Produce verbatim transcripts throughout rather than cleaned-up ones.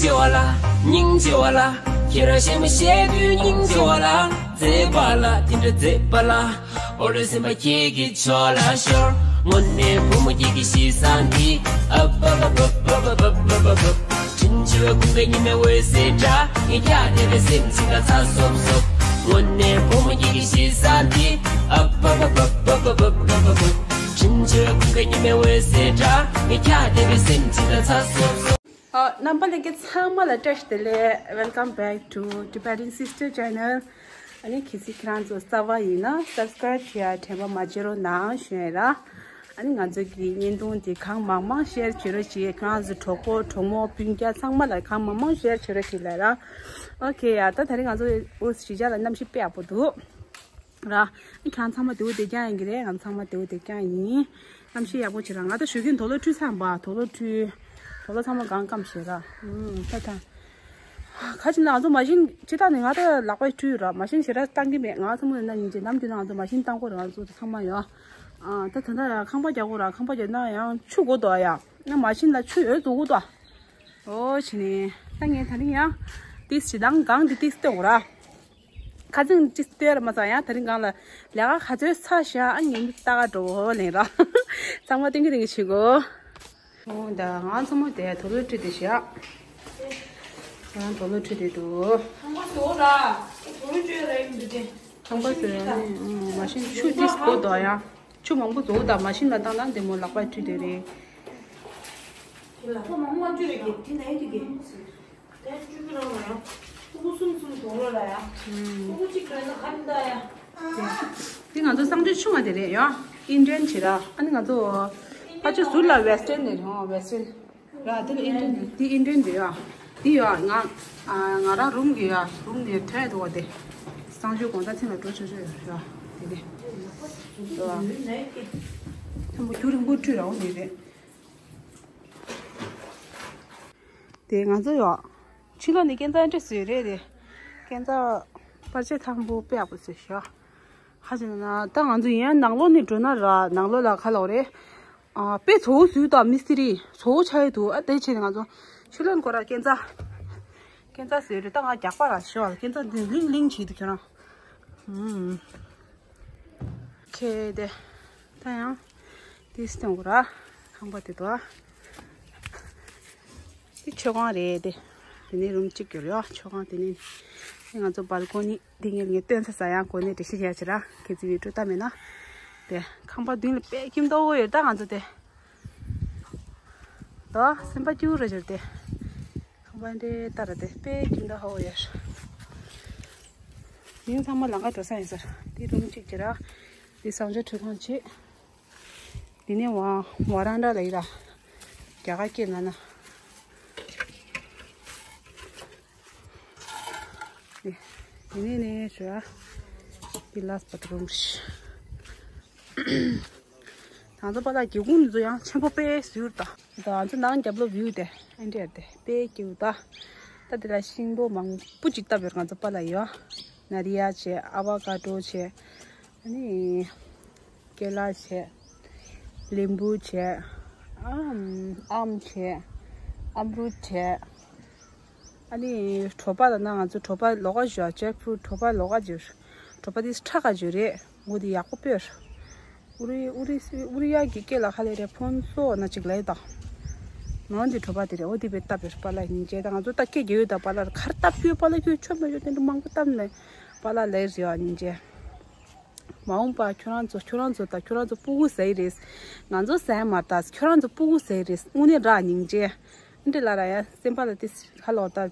ཆེ་བ་ལ། སྙིང་རྗེ་བ་ལ། ཁྱེད་རང་ཞེ་མ་ཞེ་དུས་སྙིང་རྗེ་བ་ལ། མཛེས་པ་ལ་དེ་འདྲ་མཛེས་པ་ལ། ཨོ་རེ་སེམས་པ་ཁྱེད་ཀྱི་ཕྱོགས་ལ་ཤོར། དངོས་གནས་བུ་མོ་ཁྱེད་ཀྱི་གཤིས་བཟང་འདི། ཨ་བ་བ་བ། དྲིན་ཆེ་བའི་ཀུན་དགའ་ཉི་མའི་འོད་ཟེར་འདྲ། ངས་ཀྱང་དེ་འདྲ་སེམས་ཅིག་ལ་ཚ་སོབ་སོབ། དངོས་གནས་བུ་མོ་ཁྱེད་ཀྱི་གཤིས་བཟང་འདི། ཨ་བ་བ་བ། དྲིན་ཆེ་བའི་ཀུན་དགའ་ཉི་མའི་འོད་ཟེར་འདྲ། ངས་ཀྱང་དེ་འདྲ་སེམས་ཅིག་ལ་ཚ་སོབ་སོབ། ཨ། རྣམ་པ་ལྷན་རྒྱས་ཚང་མ་ལ་བཀྲ་ཤིས་བདེ་ལེགས། Welcome back to Tibetan Sister Channel. ཨ་ནི་གལ་སྲིད་ཁྱེད་རང་ཚོ་གསར་པ་ཡིན་ན་subscribe བྱེད་ཡ་དྲན་པ་མ་བརྗེད་རོགས་གནང་ཞུ་ཡ་ར། ཨ་ནི་ང་ཚོ་གི་བརྙན་ཐུང་དེ་གང་མང་མང་share བྱེད་རོགས་བྱེད། ཁྱེད་རང་ཚོ་གྲོགས་པོ་གྲོགས་མོ་སྤུན་ཀྱག་ཚང་མ་ལ་གང་མང་མང་share བྱེད་རོགས་བྱེད་ལ་ར། ཨོ་ཁེ། ཡ་ད་དེ་རིང་ང་ཚོ་འུ་གཞིས་ཆགས་ལ་གནམ་གཤིས་དཔེ་ཡག་པོ་འདུག་ར། ཁྱེད་ཚང་མ་བདེ་པོ་བདེ་རྐྱང་ཡིན་གྱི་རེད། ང་ཚང་མ་བདེ་པོ་བདེ་རྐྱང་ཡིན། གནམ་གཤིས་ཡག་པོ་བྱེད་ར། ང་ད་ཞོགས་ཀས་དུག་ལོག་བཀྲུས་ཚར་བ། དུག་ལོག་བཀྲུས། དུག་ལོག་ཚང་མ་གང་སྐམ་བྱེད་ར། ཨུམ། ད་ད། ག་ཅི་ན་ང་ཚོ་མ་ཤིན་སྤྱིར་བཏང་ནས་ང་ད་ལག་པས་བཀྲུས་ར། མ་ཤིན་ཞེ་དྲག་བཏང་གི་མེད། ང་ཚང་མ་ན་ཡིན་གྱི་ནམ་རྒྱུན་ན་ང་ཚོ་མ་ཤིན་བཏང་གོ་ར། ང་ཚོ་ཚང་མ་ཡོད། ཨ། ད་ད་ད་ཡ་ཁང་པ་རྒྱག་གོ་ར། ཁང་པ་རྒྱག་ན་ཡང་ཆུ་དགོས་དོ་ཡ། ང་མ་ཤིན་ལ་ཆུ་ཡོད་འདུག་གོ་དོ། ཨོ་ཕྱི་ནས་ད་ངས་ད་རིང་ཡང་ཏིས་ཞེ་སྡང་གང་འདི་ཏིས་སྟོན་གོ་ར། ཁ་ཚིག་ཅིག་སྟོན་ར་མ་ཚང་ཡང་ད་རིང་གང་ལ་ལས་ཀ་ག་ཚོད་ཚར་ཤག་ཨ་ངས་མི་ལྟ་ག་འགྲོ་ལེན་ར། ཚང་མ་ཏིང་གི་ཏིང་གི་བྱེད་གོ། ཨོ་ད་ང་ཚང་མ་དེ་དུག་ལོག་བཀྲུས་དེ་ཤག་ང་དུག་ལོག་བཀྲུས་དེ་འདུག་ཁང་པ་བཟོ་ར། དུག་ལོག་བཀྲུས་ར་ཡིན་འདུག་དེ། ཁང་པ་བཟོ་ཡ་ནི་མ་ཤིན་ཆུ་ཏིས་དགོས་དོ་ཡ། ཆུ་མང་པོ་བཟོ་དང་མ་ཤིན་ལ་བཏང་ན་འདི་མོ་ལག་པ་བཀྲུས་དེ་རེད། དེ་ལ་ཁོ་མང་པོ་བཀྲུས་རེད་གི་དེ་ནས་དེ་གི། དེ་བཅུ་གི་རང་ལ་ཡང་ཕྲུ་གུ་གསུམ་གསུམ་དོགས་ལོ་ལ་ཡང་ཕྲུ་གུ་གཅིག་ལ་ན་ཁ་མི་ད་ཡ། དེ་ང་ཚོ་གསང་སྤྱོད་ཆུང་བ་དེ་རེད་ཡ། ཨིན་ཌི་ཡན་བྱེད་ར། ཨ་ནི་ང་ཚོ་ཕ་ཆུ་ཟུར་ལ་ཝེ་སི་ཊན་ནས་རེད། ཝེ་སི་ཊན་ར། དེ་ལ་ཨིན་ཌི་ཡན་དེ་ཨིན་ཌི་ཡན་རེད་ཡ། དེ་ཡ་ང་ང་རང་རུམ་གི་ཡ་རུམ་ནས་ཐོན་འདུག་བ། དེ་གསང་སྤྱོད་དགོང་དག་ཐེངས་ལ་འགྲོ་ཆོག་ཆོག་ཡོད་ར། དེ་དེ་ཐམ་པོ་རྒྱུ་རིང་པོ་བཀྲུས་ར། འོ་དེ་རེད། དེ་ང་ཚོ་ཡོ། ཕྱི་ལོགས་ནས་སྐས་འཛེག་འདྲ་བཟོས་རེད་དེ། སྐས་འཛེག་པར་ཆས་ཐང་པོ་དཔེ་ཡག་པོ་བཟོས་ཤག་ཧ་ཅང་ན་ད་ང་ཚོ་ཡིན་ཡང་ནང་ལོགས་ནས་འགྲོ་ན་ར། ནང་ལོགས་ལ་ཁ་ལོག་རེད། ཨ་དཔེ་བཟོ་བོ་བཟོས་དང་མི་སི་ཏི་རི་བཟོ་བོ་ཆགས་ཡོད་འདུག་ཨ་དེ་བྱས་ནས་ང་ཚོ་ཕྱི་ལོགས་ནས་ཁོ་ར་སྐས་འཛེག་སྐས་འཛེག་བཟོས་རེད། ད་ང་རྒྱག་པ་ར་ཤི་བ་ལ་སྐས་འཛེག་འདི་ལིང་ལིང་བྱེད་འདུག་ཁྱོད་རང་། ཨུམ། ཁེ་དེ། ད་ཡང་དེ་སྟོན་གོ་ར། ཁང་པ་དེ་དོ། དེ་མཆོད་ཁང་རེད་དེ། དེ་ནས་རུམ་གཅིག་གྱུར་ཡོད་མཆོད་ཁང་དེ་ནས། དེ་ང་ཚོ་སྦལ་ཀོ་ནི་དེ་ངས་ངས་སྟོན་ཚ་ས་ཡང་གོ་ནས་འགྲེལ་བཤད་བྱས་ཕྱིར་ར། ཁེ་ཙི་བི་ཀྲུ་ལྟ་མེད་ན། དེ་ཁང་པ་མདུན་ལ་དཔེ་ཁྱིམ་ཏོག་ཡོད་ད་ང་ཚོ་དེ། དོ་སེམས་པ་སྐྱིད་པོ་རེད་ཟེར་དེ། ཁང་པ་འདྲའི་ལྟ་ར་དེ་དཔེ་ཁྱིམ་ཏོག་ཧ་གོ་ཡོད། མིང་ཚང་མ་ལང་ཀ་འགྲོ་ས་ཡིན་ཟེར། དེ་རུམ་གཅིག་བྱེད་ར། དེ་གསང་སྤྱོད་མཆོད་ཁང་བྱེད། དེ་ནས་ཝ་ཝ་རན་ཌ་ལ་ཡིན་ར། རྒྱ་གར་སྐད་ནང་ན། དེ་དེ་ནས་ནས་ར། དེ་last bathroom། ང་ཚོ་པཱ་ལགས་སྒེའུ་ཁུང་འདི་ཚོ་ཡང་ཆེན་པོ་དཔེ་ཟུར་དང་། ད་ང་ཚོ་ནང་རྒྱབ་ལོགས་view་དེ་ཨེ་འདྲ་དེ་དཔེ་སྐྱིད་པོ་ད། ད་དེ་ལ་ཤིང་ཏོག་མང་པོ་ཅིག་བཏབ་ཡོད་ང་ཚོ་པཱ་ལགས་ཡོད། ན་རི་ཡ་བྱས། ཨ་བ་ཀ་ཏོ་བྱས། ཨ་ནི་ཀེ་ལ་བྱས། ལིམ་བུ་བྱས། ཨམ་ཨམ་བྱས། ཨམ་རུ་བྱས། ཨ་ནི་གྲོ་པ་ལ་ན་ང་ཚོ་གྲོ་པ་ལོག་ག་བཞག jackfruit། གྲོ་པ་ལོག་ག་བཞག་གྲོ་པ་དེ་ཁྲག་ག་བཞག་རེད། འོ་དེ་ཡག་པོ་དཔེ། ཨུ་རི་ཨུ་རི་ཨུ་རི་ཡ་གི་སྐད་ལ་ཧ་ལས་རེད། ཕོན་སོ་ན་ཅིག་ལས་དང་། ནང་དེ་གྲོ་པ་དེ་རེད། འོ་དེ་བས་བཏབ་པའི་པཱ་ལགས་སྙིང་རྗེ། ད་ང་ཚོ་ད་སྐད་རྒྱག་ཡོད་ད། པཱ་ལགས་གར་བཏབ་ཡོད། པཱ་ལགས་ཁྱོད་ཆོ་མེད་ཡོད་དེ་འདྲ་མང་པོ་བཏབ་ནས་པཱ་ལགས་ལས་རེད་ཨ་སྙིང་རྗེ། མ་འོངས་པ་ཁྱོད་རང་ཚོ་ཁྱོད་རང་ཚོ་ད་ཁྱོད་རང་ཚོ་སྤུ་གུ་ཟེར་རེད། ང་ཚོ་ཟེར་མ་ད་ཁྱོད་རང་ཚོ་སྤུ་གུ་ཟེར་རེད། དངོས་གནས་ར་སྙིང་རྗེ། འདི་ལ་ར་ཡ་སེམས་པ་ལ་དེ་ཧ་ལོ་ད།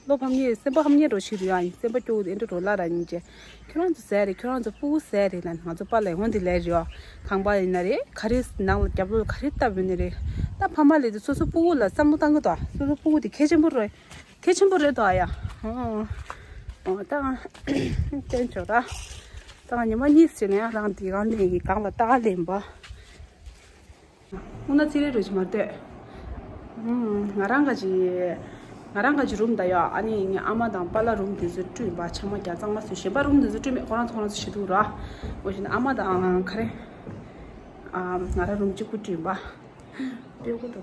བློ་ཕམ་ཉེ་སེམས་པ་ཕམ་ཉེ་འགྲོ་ཞིག་རུ་ཡ་ཡིན། སེམས་པ་སྐྱོ་བོ་དེ་འདྲ་འགྲོ་ལ་ར་སྙིང་རྗེ། ཁྱོད་རང་ཚོ་ཟེར་རེད། ཁྱོད་རང་ཚོ་སྤུ་གུ་ཟེར་རེད་ན་ང་ཚོ་པཱ་ལགས་འོང་དེ་ལས་རེད་ཨ། ཁང་པ་ཡིན་ན་རེད། ག་རེ་ནང་ལ་རྒྱབ་ལོགས་ལ་ག་རེ་བཏབ་ཡོད་ནི་རེད། ད་ཕ་མ་ལས་དེ་སོ་སོ་སྤུ་གུ་ལ་བསམ་བློ་བཏང་གི་འདུག་སོ་སོ་སྤུ་གུ་དེ་གལ་ཆེན་པོ་རེད། གལ་ཆེན་པོ་རེད་དོ་ཨ་ཡ། ཨོ་ད་ང་བསྟན་ཆོག་ར། ད་ང་ཉི་མ་གཉིས་ཟིན་ན་ཡང་རང་དེ་གང་ལེན་གི་གང་ལ་ལྟ་ག་ལེན་པ། དབུ་ན་ཚིག་རེ་རུ་ཞིག་མ་ལྟོས། ང་རང་ག་ཅི། ང་རང་ག་ཅི་རུམ་ད་ཡོད། ཨ་ནི་ངའི་ཨ་མ་དང་པཱ་ལགས་རུམ་དེ་ཚོ་བཀྲུས་པ། ཆ་མ་རྒྱ་གཙང་མ་བཟོས། གཞན་པ་རུམ་དེ་ཚོ་བཀྲུས་མེད། ཁོ་རང་ཚོ་ཁོ་རང་ཚོ་བྱེད་འདུག་ར། འོ་བྱས་ན་ཨ་མ་དང་ཁ་རེ། ང་རང་རུམ་གཅིག་པུ་བཀྲུས་པ། ལྟོས་གོ་ད།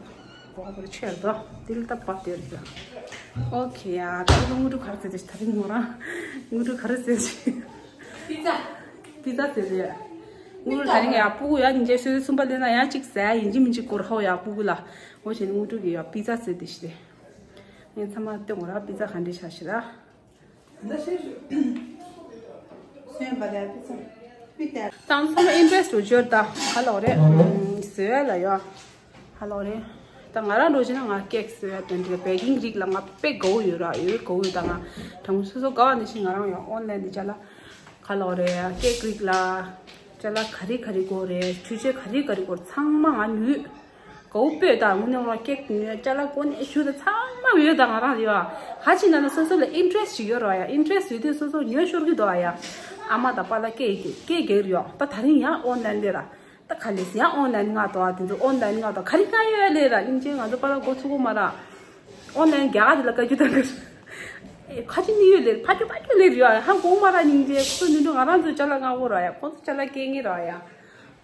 གོ་བར་ཆེར་དོ། དེ་ལ་ད་བབས་དེ་རེད་ད། ཨོ་ཁེ་ཡ། ད་དུང་དངོས་གྲུབ་ག་རེ་ཟེར་ཏེ་ད་རིང་ངོ་རང་དངོས་གྲུབ་ག་རེ་ཟེར་ཏེ། པི་ཛ། པི་ཛ་ཟེར་ཏེ། དངོས་གྲུབ་ད་རིང་ཡ་སྤུ་གུ་ཡ་ཉིན་བྱེད་སོ་སོའི་གསུམ་པ་སླེབས་ན་ཡང་གཅིག་ཟ་ཡིན་གཅིག་མིན་གཅིག་སྐོར་ཧའོ་ཡ་སྤུ་གུ་ལ། འོ་བྱས་ནས་དངོས་གྲུབ་ཀྱི་ཡ་པི་ཛ་ཟེར་ཏེ་ཞིག་སྟེ། ངས་ཚང་མ་སྟོན་དགོས་ར། པི་ཛ་ག་འདྲས་ཆགས་ཤི་ར། ད་ཚང་མ་ཨིན་ཊ་རེ་སི་ཊི་འགྲོ་ཆོག་ད་ཧ་ལོ་རེད། ཨུམ། བཟོ་ཡ་ལ་ཡ་ཧ་ལོ་རེད། ད་ང་རང་འགྲོ་བྱས་ན་ང་ཀེག་བཟོ་ཡ་དོན་དེ་བེ་ཀིང་རིགས་ལ་ང་དཔེ་དགའ་བོ་ཡོད་ར། ཡོད་དགའ་བོ་ཡོད། ད་ང་དྲང་སོ་སོ་དགའ་བ་ནི་ཞིག་ང་རང་ཡང་ཨོན་ལན་དེ་ཅ་ལག་ཧ་ལོ་རེད། ཀེག་རིགས་ལ་ཅ་ལག་ག་རེ་ག་རེ་དགོས་རེད། འཕྲུལ་ཆས་ག་རེ་ག་རེ་དགོས་ཚང་མ་ང་ཉོས། གའུ་སྤོས་དང་དངོས་གནས་ང་ཀེག་ཉོས། ཅ་ལག་གོན་ནས་ཞུ་དང་ཚང་མ་ཡོད་ད་ང་རང་རེད་བ། ཧ་ཅི་ན་ན་སོ་སོ་ལ་ཨིན་ཊ་རེ་སི་ཊི་ཞིག་ཡོད་ར་ཡ། ཨིན་ཊ་རེ་སི་ཊི་ཡོད་དུས་སོ་སོ་ཉོ་ཤོར་གི་འདུག་ཨ་ཡ། ཨ་མ་དང་པཱ་ལགས་སྐད་སྐད་རྒྱག་རེད་ཡ། ད་ད་རིང་ཡང་ཨོན་ལན་ལས་ར། ད་ག་ལས་ཡང་ཨོན་ལན་ང་དང་དེ་ཚོ་ཨོན་ལན་ང་དང་ག་རེ་ང་ཡོད་ལས་ར། སྙིང་རྗེ། ང་ཚོ་པཱ་ལགས་འགོ་ཚུགས་གོ་མ་ར། ཨོན་ལན་རྒྱ་གར་དེ་ལ་བཀའ་བཀྱོན་བཏང་གི་རེད། ཁ་ཅིག་ནི་ཡོད་ལས་ཕ་ཅོ་ཕ་ཅོ་ལས་རེད་ཡ། ཧ་གོ་མ་ར་སྙིང་རྗེ། ཁོ་ཚོ་ནུས་འགྲོ་ང་རང་ཚོའི་ཅ་ལག་ང་གོ་ར་ཡ། ཁོ་ཚོ་ཅ་ལག་སྐད་ངེས་ར་ཡ།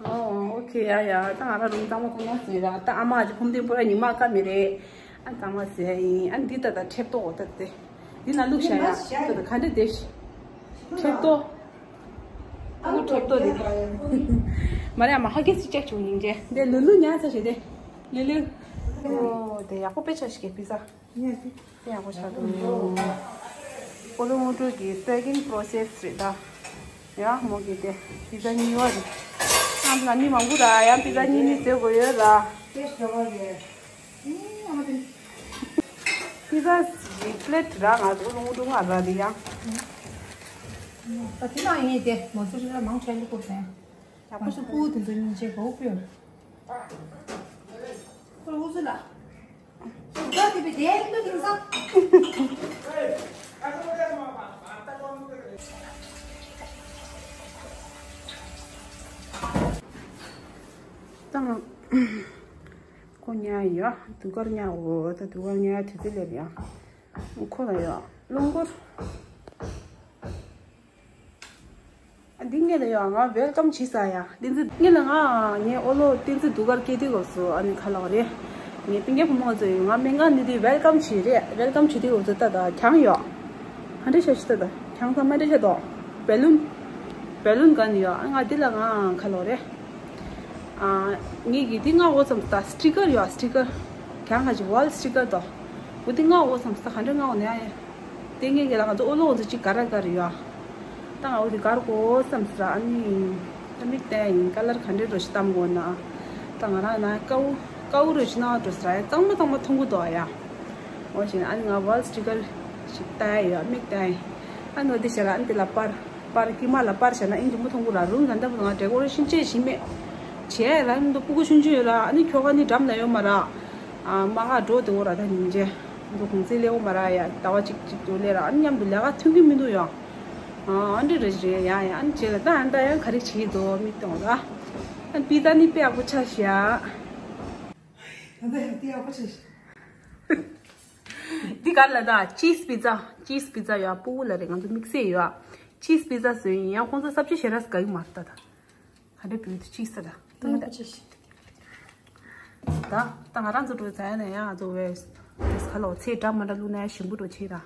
ཨོ་ཨོ་ཁེ་ཡ་ཡ། ད་ང་རང་རུམ་གཙང་མ་གཙང་མ་བཟོས་ར། ད་ཨ་མ་ཅིག་ཕུམ་ཐེམ་པོ་ར་ཉི་མ་ཀ་མེ་རེད། ཨ་གཙང་མ་བཟོས་ཡིན། ཨ་འདི་ད་ད་ཁྲེབ་ཏོ་འོ་ད་དེ་འདི་ན་བླུགས་བཞག་ཡ། ད་ད་ག་འདྲ་དེ་ཁྲེབ་ཏོ། ཨ་ཁྲེབ་ཏོ་དེ་མ་རེད། ཨ་མ་ཧ་གི་སི་ཅེག་བྱུང་ཡིན་ཅེ། དེ་ལུ་ལུ་ཉ་ཚ་ཞེ་དེ་ལུ་ལུ། ཨོ་དེ་ཡག་པོ་དཔེ་ཆ་ཞིག་གི་པི་ཛ། དེ་ཡག་པོ་ཆགས་འདུག་ཨོ་ལོ་དངོས་གྲུབ་ཀྱི་སེ་ཀེན་པོ་རོ་སེ་སི་རེད་ད། ཡ་མོ་གི་དེ་པི་ཛ་གཉིས་པ་རེད། ཨ་ལ་མི་མང་པོ་ར་ཡང་པི་ཛ་གཉིས་གཉིས་བཟོ་དགོས་ཡོད་ར། པི་ཛ་ཞིག་པི་ལེ་ཊི་ར་ང་ཚོ་ཨོ་ལོ་དངོས་གྲུབ་ང་ར་རེད་ཡ། ད་དེ་ནང་ཡིན་དེ་མོ་ཚོ་རེ་ར་མང་ཆེ་འདུག་གོ་ཟེར། ཡག་པོ་ཞིག་ཕུ་དེ་ཚོ་སྙིང་རྗེ་གོ་པོས། ཁོ་ལ་འུ་ཚོ་ལ། ད་དེ་བས་དེ་ལ་འདུག་གིན་ས། ད་ཁོ་ཉལ་ཡོད། དུས་ཀར་ཉལ་འོ། ད་དུས་ཀར་ཉལ་དུས་ཚོད་སླེབས་ཡ། ཁོ་ལ་ཡོད་རླངས་འཁོར། འདི་ངེད་ལ་ཡོད། ང་ཝེལ་ཀམ་བྱེད་ས་ཡ། བསྟན་འཛིན་ངེད་ལ་ང་ངའི་ཨོ་ལོ་བསྟན་འཛིན་སྡུག་གར་སྐྱེས་དུས་སྐབས་སུ་ཨ་ནི་ཁ་ལག་རེད། ངའི་སྤུན་ཀྱག་བུ་མོ་ཚོ་ཡོད། ང་སྨན་ཁང་ནི་དེ་ཝེལ་ཀམ་བྱེད་རེད། ཝེལ་ཀམ་བྱེད་དུས་སྐབས་སུ་ད་ད་གྱང་ཡོད། ཧ་འདྲ་ཤ་ཤི་ད་ད་གྱང་ཚང་མ་འདྲ་ཤ་དོ། བེ་ལུན། བེ་ལུན་ག་ནི་ཡོད། ཨ་ང་འདི་ལ་ང་ཁ་ལག་རེད། ཨ་ངེད་ཀྱི་འདི་ང་འོ་ཙམ་ད་སི་ཊི་ཀར་ཡོད། སི་ཊི་ཀར་གྱང་ཁ་ཅིག་ཝལ་སི་ཊི་ཀར་དོ། འོ་འདི་ང་འོ་ཙམ་ད་ག་འདྲ་ང་འོ་ནས་ཨ་ཡ། དེ་ངེད་ཀྱི་ལ་ང་ཚོ་ཨོ་ལོ་འོ་ཚོ་གཅིག་ག་ར་ག་རེ་ཡོད། ད་ང་འོ་དེ་གར་གོ་བསམ་སི་ར། ཨ་ནི་ད་མིག་བལྟས་ཡིན། ཀ་ལར་ག་འདྲའི་རོ་ཞིག་བཏང་དགོས་ན། ད་ང་རང་ན་ཀའུ་ཀའུ་རོ་ཞིག་ན་འགྲོ་སི་ར་ཡ། གཙང་མ་གཙང་མ་མཐོང་གི་འདུག་ཡ། འོ་ཞིག་ཨ་ནི་ང་ཝལ་སི་ཊི་ཀར་ཞིག་བལྟས་ཡོད། མིག་བལྟས་ཡིན། ཨ་ནི་འོ་དེ་བྱས་ར་ཨ་ནི་དེ་ལ་པར་པར་དཀྱིལ་མ་ལ་པར་བྱས་ན་ཨིན་ཅི་མོ་མཐོང་གི་ར། རུང་ད་ལྟ་བུ་ང་འབྲས་སྐོར་ཤིན་ཅེས་ཞིག་མེད་བྱས་ར། ཨ་ནི་འདུག་སྤུ་གུ་ཆུང་ཆུང་ཡོད་ར། ཨ་ནི་ཁྱོ་ག་ནི་འགྲམ་ན་ཡོད་མ་ར། ཨ་མ་ག་འགྲོ་དེ་འོ་ར་ད་ཉིན་བྱས། འདུག་གུང་ཚེ་ལེའོ་མ་ར་ཡ། ཟླ་བ་གཅིག་གཅིག་ཏུ་ལེ་ར། ཨ་ནི་མཉམ་དུ་ལས་ཀ་མཐུན་གྱི་མི་འདུག་ཡ། ཨ་ཨ་འདྲི་རེ་རེ་ཡ་ཡ། ཨ་ནི་བྱས་ལ་ད་ཨ་ད་ཡང་ག་རེ་བྱེད་དོ་མིག་གཏོང་ལ། ཨ་ནི་པི་ཙ་ནི་དཔེ་ཡག་པོ་ཆགས་ཤག་ད་ད་ཡང་དཔེ་ཡག་པོ་ཆགས་ཤག་འདི་ག་ལ་ད་ཅིས་པི་ཙ། ཅིས་པི་ཙ་ཡ། སྤུ་གུ་ལ་རེ་ང་ཚོ་དམིགས་བསལ་ཡོད། ཅིས་པི་ཙ་བཟོས་ཡིན་ཡང་ཁོང་ཚོ་སབ་ཅི་ཞེ་ར་སི་དགའ་གི་མ་རེད་ད་ད། ག་འདྲ་བུད་དུ་ཅིག་ས་ད། ད་ད་ད་ང་རང་ཚོ་འགྲོ་ཙང་ཡང་ན་ཡང་ང་ཚོ་བས་དེ་ཁ་ལོ་ཚེ་འདྲ་མ་འདྲ་བླུགས་ན་ཡང་ཞིམ་པོ་འགྲོ་ཆེ་ད།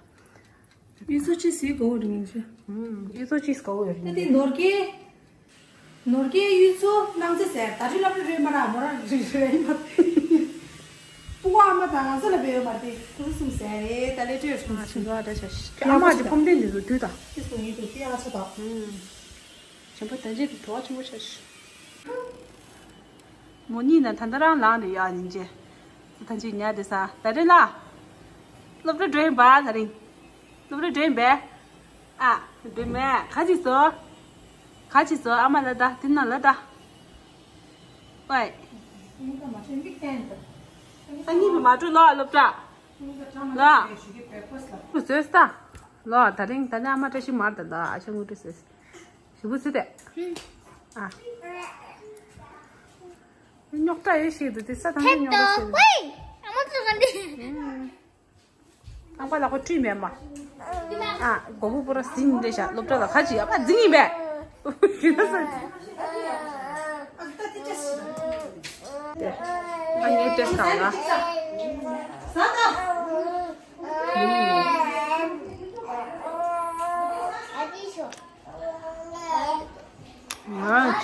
ཨི་ཚོ་ཅི་ཟིག་གོ་རིང་ཤ། ཨུམ། ཨི་ཚོ་ཅི་གོ་རིང་། ད་དེ་ནོར་གྱི་ནོར་གྱི་ཨི་ཚོ་ནང་ཚེ་ཟེར་ད་རི་ལབ་རི་རེད་མ་ར་མོ་ར་རི་རེད་མ། སྤུ་གུ་ཨ་མ་དང་ང་ཚོ་ལ་བེའུ་མ་དེ་ཁུ་སུམ་ཟེར་རེད། ད་ལེ་ཊེ་ཡོད་སོང་ཞིག་ལ་ད་ཤ་ཤ། ཨ་མ་ཅི་ཕམ་དེ་འདི་ཚོ་དུས་ད། ཨི་ཚོ་ཡིན་དུ་ཏི་ཨ་ཚོ་ད། ཨུམ། ཞིམ་པོ་ད་ཅི་དུ་བྲོ་བ་ཆེན་པོ་ཆགས་ཤག་མོ་གཉིས་ན་ད་ལྟ་རང་ལངས་རེད་ཡ་ཡིན་ཅེ། ད་ཅི་ཉལ་བསྡད་ས་ད་རེད་ལ། སློབ་གྲྭ་འགྲོ་ཡིན་པ་ད་རིང་། སློབ་གྲྭ་འགྲོ་ཡིན་པས། ཨ། འགྲོ་མེད་ག་ཅི་བཟོ། ག་ཅི་བཟོ་ཨ་མ་ལ་ད་དེ་ན་ལ་ད། ཝེ། སང་ཉིན་མ་འགྲོ་ལོ་སློབ་གྲྭ། ལ། བཟོས་ས། ལོ་ད་རིང་ད་ནི་ཨ་མ་བཀྲ་ཤིས་མར་ད་ལ་ཨ་ཞང་ངུ་བཀྲ་ཤིས། ཞུ་བུ་སི་ཏེ། ཨ། རྙོག་དྲ་ཡོད་ཤེས་འདུག་དེ་ས་དང་ནི་རྙོག་དྲ་ཤེས་འདུག་ཨ་མ་ཚོ་ག་འདི། ཨང་པ་ལ་ཁོ་བཀྲུས་མེད་མ། ཨ། མགོ་བུ་པོ་ར་ཟིན་རེད་ཤག་སློབ་གྲྭ་ལ་ཁ་ཅིག་ཨ་ཕ་འཛིན་ཡིན་པས། ཞུ་ན་ས། ཨ་ངའི་ཏྲེ་ས་ལ།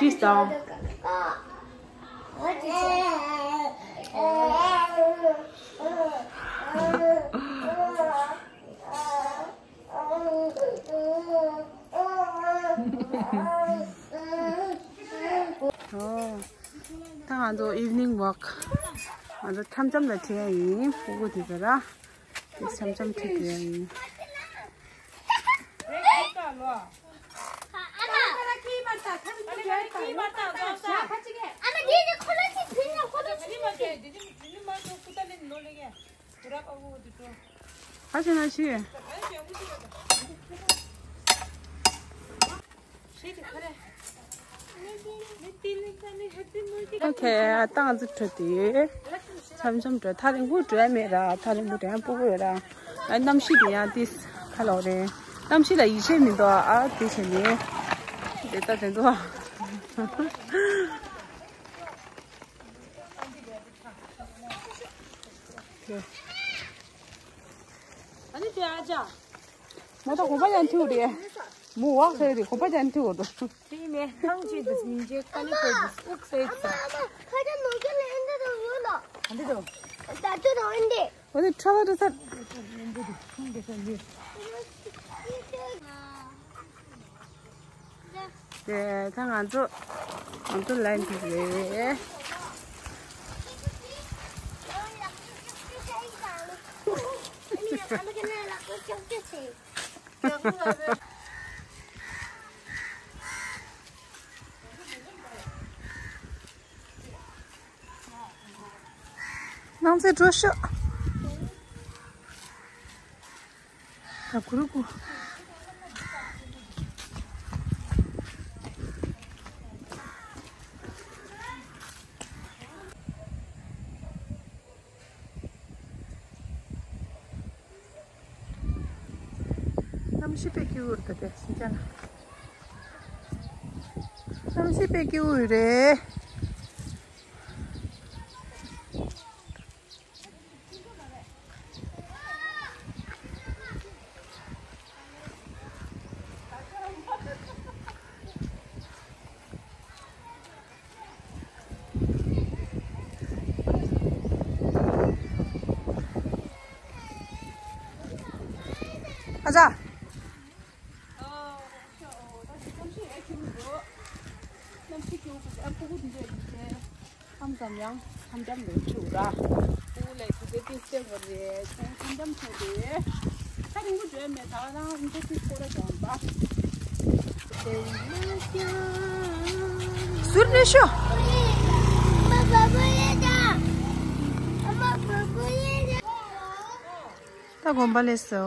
Please down. ད་ང་ཚོ་evening walk ང་ཚོ་འཆམ་འཆམ་ལ་ཁྲིད་ཡ་ཡིན། ཕྲུ་གུ་དེ་ཚོ་ར་དེ་འཆམ་འཆམ་ཁྲིད་དེ་ཡ་ཡིན། ཨ་ཅེ་ན་ཤི། ཨོ་ཁེ། ཨ་ཏང་ཙི་ཁྲོད་དེ་འཆམ་འཆམ་འགྲོ། ཐག་རིང་པོ་འགྲོ་ཡ་མེད་ར། ཐག་རིང་པོ་འགྲོ་ཡ་སྤོ་བོ་ཡོད་ར། ཨ་གནམ་གཤིས་དེ་ཡང་ཏིས་ཁ་ལོག་རེད། གནམ་གཤིས་ལ་ཡིད་ཆེས་མི་འདུག་ཨ་དེ་བྱས་ནས་དེ་ལྟ་དེ་འདུག་ཨ་ནི་དེ་ཨ་ཅག་མོ་ད་གོམ་པ་ཡང་ཐུག་རེད། མོ་འོག་ཟེར་རེད། གོམ་པ་ཡང་ཐུག་འདུག་དེ་ནས་ཐང་ཆེན་དུ་སྙིང་རྗེ་ཀ་ལི་པོ་དུ་ཨུག་སེ་ཨུག་སེ། ཁ་ཆེ་ནོར་གྱི་ལན་འདི་དང་ཡོད་ལ། ཨ་འདི་དང་། ད་ཅི་དང་ཨིན་འདི། འོ་དེ་ཁྲ་བ་དུ་ཚར། དེ་ད་ང་ཚོ་ང་ཚོ་ལན་དེ་རེད། ནང་ཚེ་འགྲོ་ཤོག་ད་གུ་རུ་གུ། གནམ་གཤིས་དཔེ་སྐྱིད་པོ་རེད་ད་དེ་སེང་ལྕམ། གནམ་གཤིས་དཔེ་སྐྱིད་པོ་རེད། ཨ་ཅག་ཁམས་ཙམ་ཡང་ཁམས་འཇམ་ལོ་ཆུ་ར། ཨུ་ལས་དུ་དེ་ཏི་སེ་བ་རེད། ཁམས་འཇམ་ཆུ་རེད། ད་རིང་པོ་འགྲོ་མེད། ད་རང་རིང་པོ་ཏི་སྐོར་ར་ཀྱང་པ། ཟུར་ནས་ཤོག་ད་དགོན་པ་ལས་སོ།